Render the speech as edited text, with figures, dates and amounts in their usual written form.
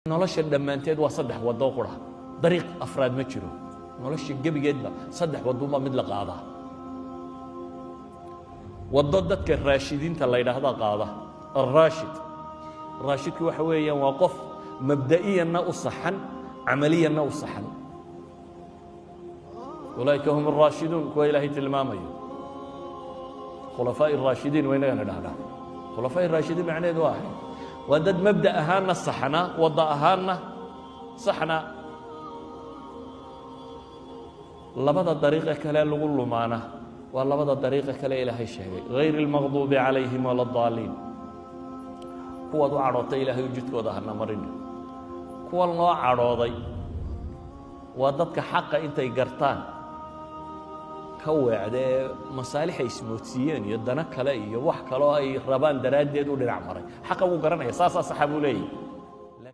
Nolosha dhammaanteed waa saddex waddo qura, dariiq afraad ma jiro. Nolosha gebigeedba saddex wadduunbaa mid la qaadaa. Waddo dadka raashidiinta la yidhaahda qaada. Alraashid, raashidku waxa weeyaan waa qof mabda'iyanna u saxan, camaliyanna u saxan. Ulaa'ika hum araashiduun, kuwa Ilaahay tilmaamayo, khulafaa'i raashidiin waa inagana dhahnaa. Khulafaa'i raashidiin macnaheedu waa ahay waa dad mabda ahaanna saxnaa, wadda ahaanna saxnaa. Labada dariiqe kale lagu lumaana waa labada dariiqe kale Ilaahay sheegay, hayr اlmaqduubi calayhim wala اdaaliin, kuwaad u cadhootay Ilaahay jidkooda hana marin. Kuwa loo cadhooday waa dadka xaqa intay gartaan ka weecda ee masaalix ay ismoodsiiyeen iyo dano kale iyo wax kaloo ay rabaan daraaddeed u dhinac maray. Xaqa wuu garanaya, saasaa saxa buu leeyahy.